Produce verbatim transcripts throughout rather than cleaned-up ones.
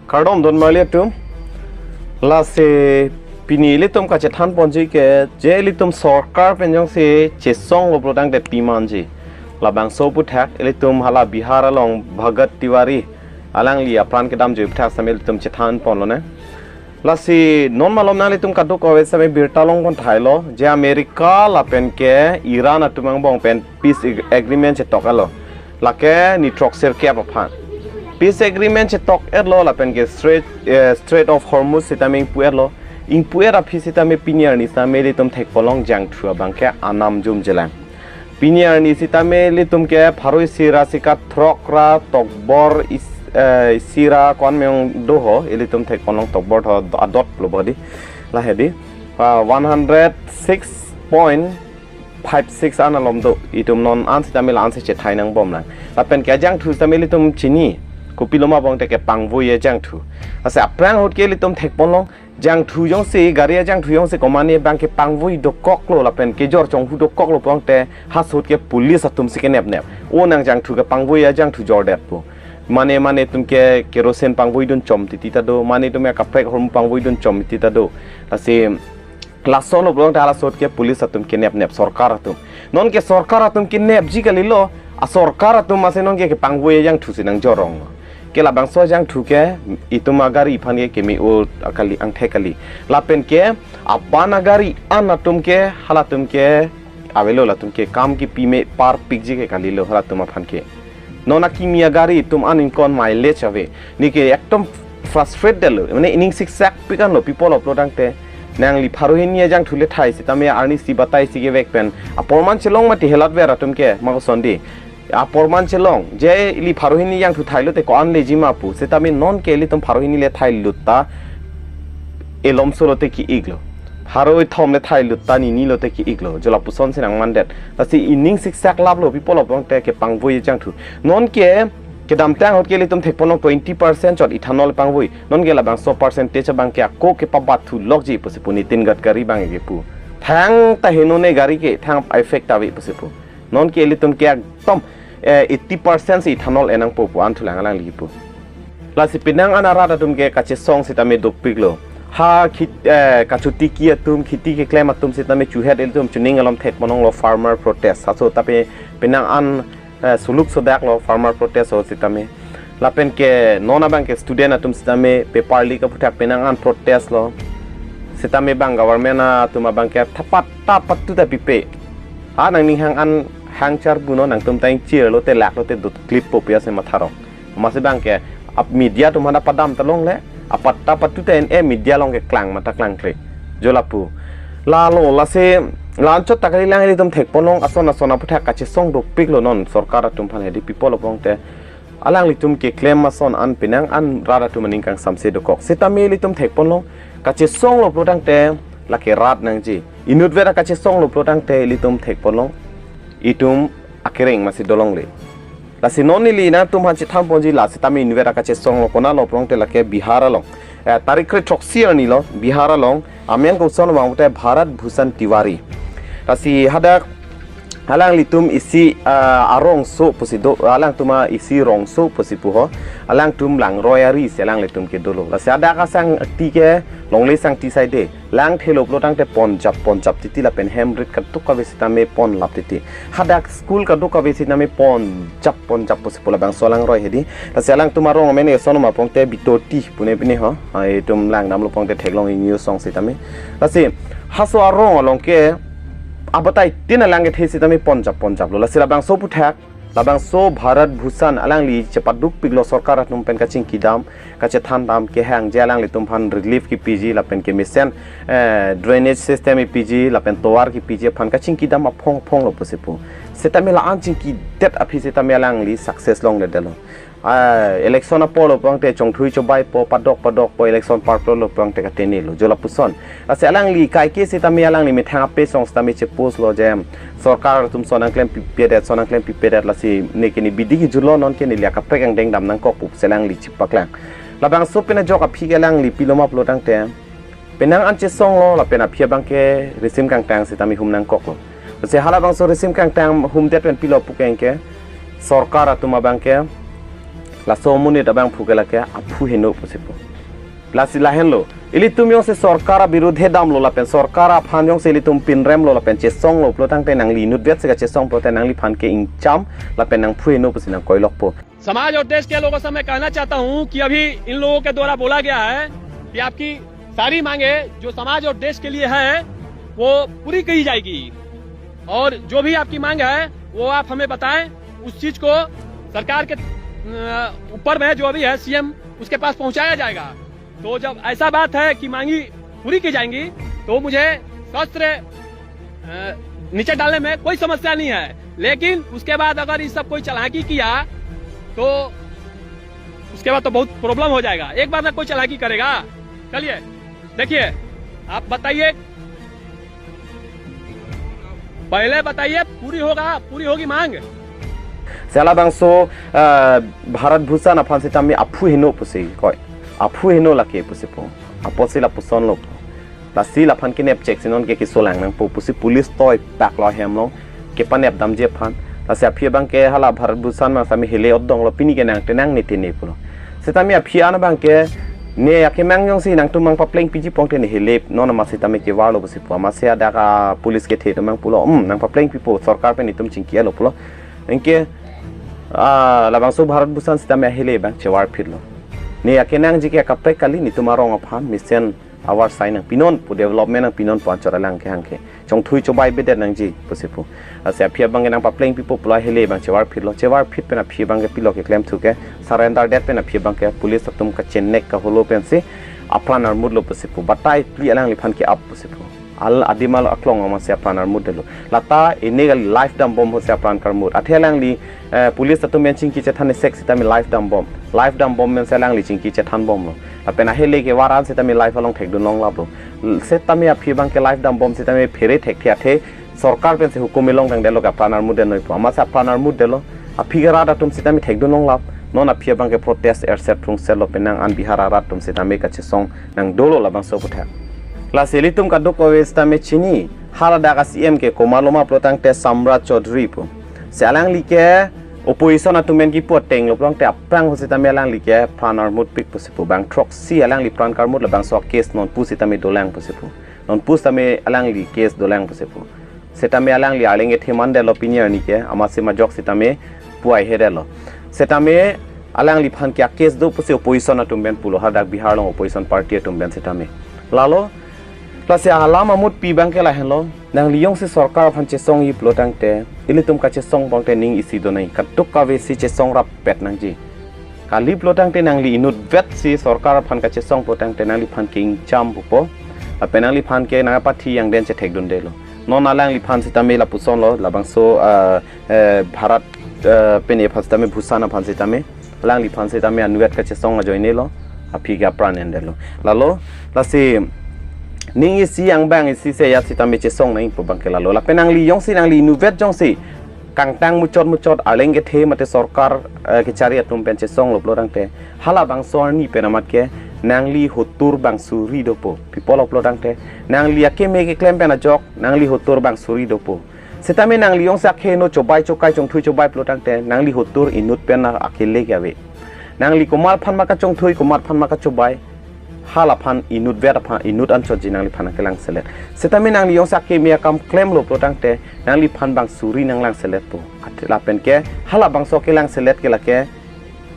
Kardom don marli atum. Lasi pini ilitum kachethan ponji ke, je ilitum sorkar pen jongsi chesonglo pulotangte pi manji. Labangso aphuthak ilitum hala Bihar along Bhagat Tiwari alangli apran kedamji aphuthak sitame ilitum chethan ponlonang. Lasi non malom nanglitum kadokave sitame birta long pon thailo, je America lapen ke Iran atum angbong pen peace ag-, agreement chetok-etlo. Lake ni throksirkep aphan. Peace agreement chetok-etlo lapen ke Strait, eh, Strait of Hormuz sitame ingpu-etlo. Ingpu-et aphi sitame pini arni sitame ilitum thek ponlong jangthu abangke anam jumjelang. Pini arni sitame ilitum ke pharo isi ra sika throk ra tokbor is-, eh, isi ra ko-an meyong do ho, ilitum thek ponlong tokbor tho adotlo bodi. Lahedi. Ah, one hundred six point five six an alom do. Itum non an sitame la-ansi chethai nangbomlang. Lapen ke ajangthu sitame ilitum chini. Kopiloma pulotangte kepangvoi ajangthu. Lasi aphrang ahut ke ilitum thek ponlong jangthu jongsi, gari ajangthu jongsi komane abangke pangvoi dokoklo lapen kejor chonghu dokoklo pulotangte haso ahut ke police atumsi kenepnep. O nang jangthu kepangvoi ajangthu jordetpo. Mane mane atum ke kerosene pangvoidun chom titi ta do. Mane atum ke kaprek ahormu pangvoidun chom titi ta do. Lasi lasonlo pulotangte halaso ahut ke police atum kenepnep sorkar atum. Nonke sorkar atum kenepji kalilo, a sorkar atum masi nonke kepangvoi ajangthusi nangjorong. Ke labangso ajangthu ke itum agari aphan ke keme-o kali, angthek kali. Lapen ke aban agari an atum ke halatum ke avelo, latum ke kam kipi me parpikji ke kalilo halatum aphan ke. Non akimi agari atum an ingkon mileage ave. Neke ekdom frustrate detlo. Mane ining siksak pikanlo pipolo pulotangte. Nangli pharo hini ajangthu le thai sitame arnisi batai si kevek pen. Aporman chelong mati helatver atum ke ma koson di. Aporman chelong. Je ili pharo hini ajangthu thailo te ko-an leji ma pu. Sitame nonke ilitum pharo hini le thailut ta elomso lote ki-iklo. Pharo ithom le thailut ta nini lote ki-iklo. Jo lapusonsi nangmandet. Lasi ining siksak laplo pipolo pulotangte kepangvoi ajangthu. Nonke kedamtang ahut ke ilitum thek ponlong twenty percent chot ethanol pangvoi. Nonke labangso percentage abangke ako kepabathu lokji pusi pu Nitin Gadkari abang ke pu. Thangta henone gari ke thang effect ave pusi pu. Nonke ilitum ke ekdom, eh, eighty percent si ethanol enangpo pu an thulang alangli pu. Lasi penang an arat atum ke kachesong sitame dopiklo. Ha khit-, eh, kachotiki atum, kheti keklem atum sitame chuhet ilitum chuning alom thek ponlonglo farmer protest. Haso tape penang an, eh, suluk sodaklo farmer protest ho sitame. Lapen ke non abangke student atum sitame paper leak aphuthak penang an protest lo. Sitame bang government atum abangke thapat ta patu ta pipe. Ha nangning hang an hang char buno nangtum ta ingchir lote lak lote dut clip po pu ase matharong. Masi abangke ap media atum hana padam ta longle, apat ta patu ta en e media along keklang mata klangkle. Jo lapu. Lalo lasi la-anchot ta kalilang ilitum thek ponlong ason ason aphuthak kachesong dopiklo non sorkar atum aphan hedi pipolo pulotangte. Alanglitum keklem ason an penang an rat atum aning kangsamse dokok. Sitame ilitum thek ponlong kachesonglo pulotangte lake rat nangji. Inutvet kachesonglo pulotangte ilitum thek ponlong itum akereng masi dolongle. Lasi non ili nangtum aphan chethan ponji la sitame inutvet kachesonglo konatlo pulotangte lake Bihar along. Eh, tarik kre throksi arni lo Bihar along amen koson abang pute Bharat Bhushan Tiwari. Lasi hadak alanglitum isi, ah, arongso pusi do, alangtum a isi rongso pusi pu ho, alangtum langroi ari si alanglitum ke dolo. Lasi hadak asangti ke longle sangti saide, langthelo pulotangte ponjap ponjap titi lapen hem rit kadokave sitame ponlap titi. Hadak school kadokave sitame ponjap ponjap pusi pu labangso alangroi hedi. Lasi alangtum arong amen eson ma pulotangte Bitoti pune pine ho. Ah, itum langdamlo pulotangte theklong ingyo song sitame. Lasi haso arong along ke abatai tin alang kethe sitame ponjap ponjaplo. Lasi labangso aphuthak, labangso Bharat Bhushan alangli chepadukpiklo sorkar atum pen kachingkidam, kachethandam kehang je alanglitum aphan relief kipiji lapen kemesen, eh, drainage system kipiji lapen tovar kipiji aphan kachingkidam aphong phonglo pusi pu. Sitame la-an chingkidet aphi sitame alangli success longledetlo. Ah, election apotlo pulotangte chongthui chobaipo padok padokpo election parplotlo pulotangte katenelo jo lapuson. Lasi alangli kaike sitame alangli methang ape song sitame chepostlo je sorkar atum son nangklem pipedet son nangklem pipedet lasi neke ne bidi kijutlo nonke neli akaprek angdeng dam nangkok pusi alangli chepaklang. Labangso pen ajok aphi ke alangli piloma pulotangte penang an chesonglo lapen aphi abangke risim kangtang sitame hum nangkoklo. Lasi halabangso risim kangtang humdet pen pilo pu ke anke sorkar atum abangke laso amonit abangphu ke lake aphu heno pusi pu. Lasi lahenlo. Ilitum jongsi sorkar abirudhe damlo lapen sorkar aphan jongsi ilitum pinremlo lapen chesonglo pulo tangte nangli inutvet si kachesong pulote nangliphan ke ingcham lapen nangphu heno pusi nangkoilokpo. समाज और देश के लोगों से मैं कहना चाहता हूं कि अभी इन लोगों के द्वारा बोला गया है कि आपकी सारी मांगे जो समाज और देश के लिए है वो पूरी की जाएगी, और जो भी आपकी मांग है वो आप हमें बताएं, उस चीज को सरकार के अ, ऊपर में जो अभी है सीएम, उसके पास पहुंचाया जाएगा। तो जब ऐसा बात है कि मांगी पूरी की जाएंगी तो मुझे शस्त्र अ, नीचे डालने में कोई समस्या नहीं है, लेकिन उसके बाद अगर ये सब कोई चालाकी किया तो उसके बाद तो बहुत प्रॉब्लम हो जाएगा। एक बार ना कोई चालाकी करेगा। चलिए, देखिए, आप बताइए, पहले बताइए, पूरी होगा, पूरी होगी मांग? Lasi halabangso, eh, Bharat Bhushan aphan sitame aphu heno pusi koi. Aphu heno lake pusi pu. Apotsi lapusonlo pu. Lasi laphan kenep chek si non ke keso lang nangpo pusi police toi paklo ahem along kepanep damji aphan. Lasi aphi abang ke hala Bharat Bhushan mang sitame hele odonglo, pini ke nang tenang ne tene pulo. Sitame aphi an abang ke ne akemang jongsi nangtum mang papleng piji pong te ne hele non amat sitame kevarlo pusi pu. Amatsi hadak a police kethe atum mang pulo, "Hmm, nang papleng pipo, sorkar pen itum chingki-etlo," pulo. Anke, ah, labangso Bharat Bhushan sitame ahele abang chevarphitlo. Ne akenangji ke kaprek kali, netum arong aphan mesen avarsai nangpinon pu, development nangpinon pu anchot alang kehang ke. Chongthui chobai bedet nangji pusi pu. Lasi aphi abang ke nang papleng pipo pulo ahele abang chevarphitlo. Chevarphit pen aphi abang ke pilo keklem thu ke, surrender det pen aphi abang ke police atum kachenek kaholo pensi apran armutlo pusi pu. Batai phli alangliphan ke-ap pusi pu. Al adim al aklong amatsi apran armutdetlo. Lata ini kali life dambom ahutsi apran karmut. Athe alangli, eh, police atum pen chingki chethan sek sitame life dambom. Life dambom pensi alangli chingki chethanbomlo. Lapen ahele kevar an sitame life along thekdun longlaplo. Sitame aphi abang ke life dambom sitame phere thekthe athe sorkar pensi hukum ilong tangdetlo ke apran armutdet noi pu. Amatsi apran armutdetlo. Aphi ke rat atum sitame thekdun longlap. Non aphi abang ke protest erset prungsetlo, penang an Bihar arat atum sitame kachesong nangdolo labangso aputhak. Lasi ilitum kadokave sitame chini, haladak a-CEM ke komatlo ma pulo tangte Samrat Chaudhary pu. Lasi alangli ke opposition atum pen kipu atenglo pulo tangte aphrang ahut sitame alangli ke pran armutpik pusi pu. Bang throksi alangli pran karmut labangso case nonpu sitame dolang pusi pu. Nonpu sitame alangli case dolang pusi pu. Sitame alangli arleng kethe mandetlo pini arni ke, amatsi majok sitame puai hedetlo. Sitame alangliphan ke a-case do pusi opposition atum pen pulo, hadak Bihar along opposition party atum pen sitame. Lalo, lasi alam amutpi abang ke lahenlo, nangli jongsi sorkar aphan chesongji pulo tangte, ilitum kachesong pangte ning isi donai, kadokave si chesong rappet nangji. Kali pulo tangte nangli inutvet si sorkar aphan kachesong pulo tangte nangliphan ke ingcham pupo. Lapen nangliphan ke nangpathi angden chethekdundelo. Non alangliphan sitame lapusonlo, labangso, ah, eh, Bharat, eh, pen aphan sitame Bhushan aphan sitame. Alangliphan sitame anutvet kachesong ajoinelo. Aphi ke apran endetlo. Lalo, lasi ning isi angbong isi sejat sitame chesong nangpo abang ke lalo. Lapen nangli jongsi nangli inutvet jongsi kangtang muchot muchot arleng kethe mate sorkar, eh, kechari atum pen chesonglo pulo tangte, halabangso arni pen amat ke nangli hotur bang suri dopo. Pi apotlo pulo tangte, nangli akeme keklem pen ajok nangli hotur bang suri dopo. Sitame nangli jongsi akhei no chobai chokai chongthui chobai pulo tangte, nangli hotur inut pen akele ke ave. Nangli komat aphan ma kachongthui, komat aphan ma kachobai, halaphan inutvet aphan, inut anchotji nangliphan kelang selet. Sitame nangli jongsi akeme akam klemlo pulo tangte, nangliphan bang suri nanglang seletpo. Athe lapen ke, halabangso kelang selet ke lake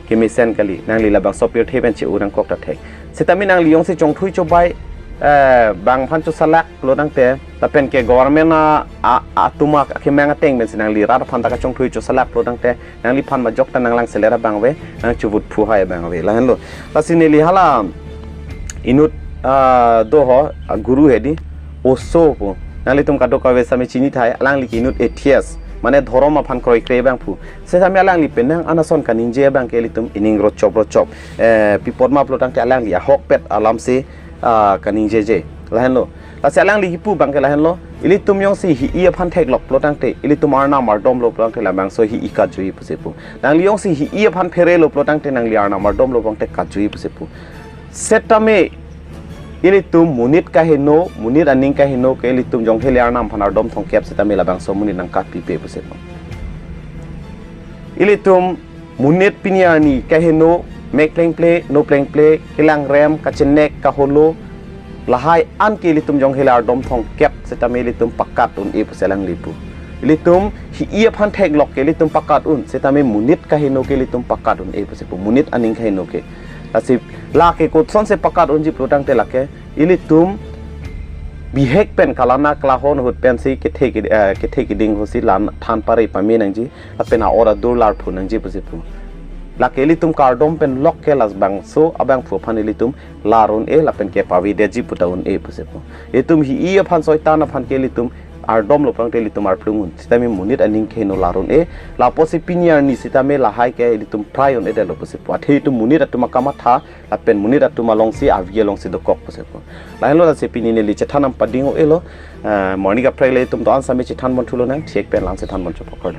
kemesen kali, nangli labangso pirthe pen che-u nangkok ta thek. Sitame nangli jongsi chongthui chobai, eh, bang aphan chosalak pulo tangte, lapen ke government a, a, atum akemang ateng pensi nangli rat aphan ta kachongthui chosalak pulo tangte, nangliphan majok ta nanglang selet abang ave, nang chuvut phu hai abang ave. Lahenlo. Lasi neli hala inut, ah, do ho, ah, guru hedi, Osho pu. Nanglitum kadokave sitame chini thai, alangli ke inut atheist. Mane dhorom aphan kroikre abang pu. Sitame alangli penang an ason kaningje abang ke ilitum ining rochop rochop. Eh, pi apot ma pulo tangte alangli ahokpet alam si, ah, kaningjeje. Lahenlo. Lasi alangli kipu abang ke lahenlo. Ilitum jongsi hi-i aphan theklok pulo tangte, ilitum arnam ardomlo pulo tangte labangso hi-i kajui pusi pu. Nangli jongsi hi-i aphan pherelo pulo tangte nangli arnam ardomlo pulo tangte kajui pusi pu. Sitame ilitum monit kaheno, monit aning kaheno ke ilitum jongthele arnam aphan ardom thomkep sitame labangso monit nangkatpipe pusi pu. Ilitum monit pini arni kaheno, Mek plengple, no plengple, kelang rem, kachenek, kaholo, lahai an ke ilitum jong hela ardom thongkep setame ilitum pakat un-e pusi alangli pu. Ilitum hi-i aphan theklok ke ilitum pakat un setame monit kaheno ke ilitum pakat un-e pusi pu, monit aning kaheno ke. Lasi lake koson si pakat unji pulotangte lake ilitum bihek pen kalana kalahon ahut pensi kethe ke, eh, kethe keding ahutsi lan than pare pame nangji, lapen a-or adur larphu nangji pusi pu. Lake ilitum kardom pen lok ke labangso abangphu aphan ilitum lar un-e lapen kepavedetji puta un-e pusi pu. Itum hi-i aphan soitan aphan ke ilitum ardom lo pulotangte ilitum arplung un. Setame monit aning kaheno lar un-e. Lapusi pini arni setame lahai ke ilitum prai un-edetlo pusi pu. Athe itum monit atum akamatha lapen monit atum alongsi avi alongsi dokok pusi pu. Lahenlo lasi pini neli chethan nangpading un-elo. Eh, morning kaprek le itum do-an sami chethan ponthu lonang, thik pen lang chethan pon chopok kor.